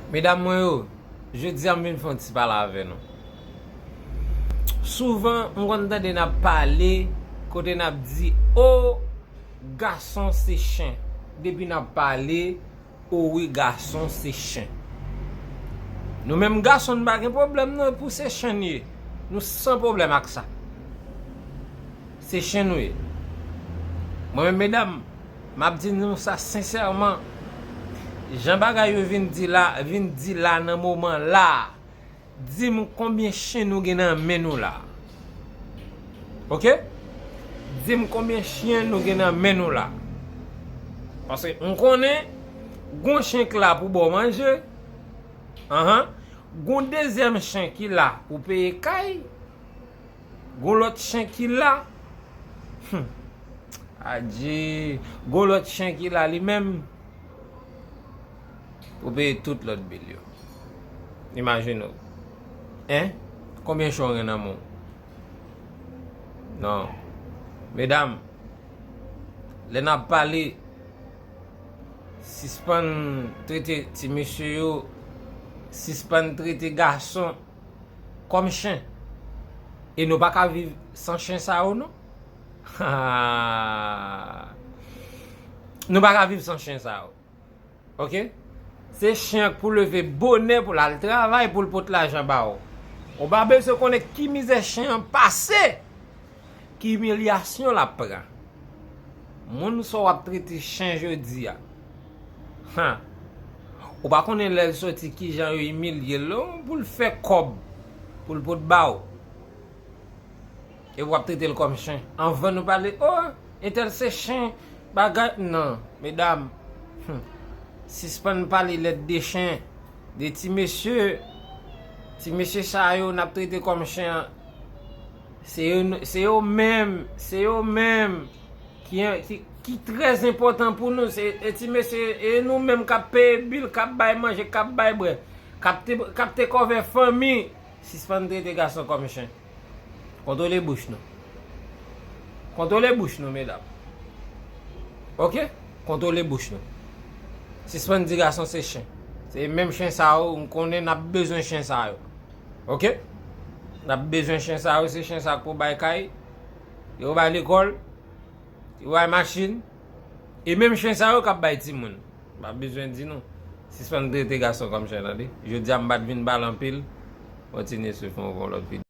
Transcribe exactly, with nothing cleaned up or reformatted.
Medam mwen yo, jodi a m vin fè yon ti pale avè nou. Souvan, m konn tande n ap pale, kote n ap di, o, gason se chen. Depi n ap pale, o wi, gason se chen. Nou menm gason, n pa gen pwoblèm non pou se chen n ye. Nou san pwoblèm ak sa. Se chen nou ye. Mwen menm, medam, m ap di nou sa sensèman. Jan bagay yo vin di la, vin di la nan moman la, di m konbyen chen nou gen nan men nou la. Oke? Di m konbyen chen nou gen nan men nou la. Paske m konnen, gon chen k la pou ba w manje. Anhan. Gon dezyèm chen ki la pou peye kay. Gon lòt chen ki la. Hmm. Adje. Gon lòt chen ki la li menm pou peye tout lòt bil yo. Imajine w. Hein? Konbyen chen w gen nan men w? Non. Medam, lè n ap pale, sispann trete ti mesye yo, sispann trete gason kòm chen. E nou pa ka viv san chen sa yo, non. Nou pa ka viv san chen sa yo. Oke? Se chen an k pou leve bonè pou l al travay, pou l pot lajan ba w. Ou pa bezwen konnen ki mizè chen an pase, ki imilyasyon l ap pran. Moun sa w ap trete chen jodi a. Han. Ou pa konnen lè l soti kijan yo imilye l non, pou l fè kòb, pou l pot ba w. E w ap trete l kòm chen. Anvan nou pale, o, entèl se chen, bagay, non, medam. Hmm. Sispann pale lèd de chen, de ti mesye, ti mesye sa yo n ap trete kòm chen an. Se yo, se yo menm, se yo menm ki, ki, ki trè enpòtan pou nou. Se, e ti mesye, e nou menm k ap peye bil, k ap bay manje, k ap bay bwè, k ap te, k ap te kòvè fanmi. Sispann trete gason kòm chen. Kontwole bouch nou. Kontwole bouch nou, medam. Oke? Kontwole bouch nou. Sispann di gason se chen. Se menm chen sa yo, m konnen n ap bezwen chen sa yo. Oke? N ap bezwen chen sa yo, se chen sa k pou bay kay, yo bay lekòl, yo bay machin, e menm chen sa yo k ap bay timoun. M pa bezwen di nou. Sispann trete gason kòm chen, tande. Jodi a m pa t vin pale anpil. Kontinye swiv mwen pou yon lòt videyo.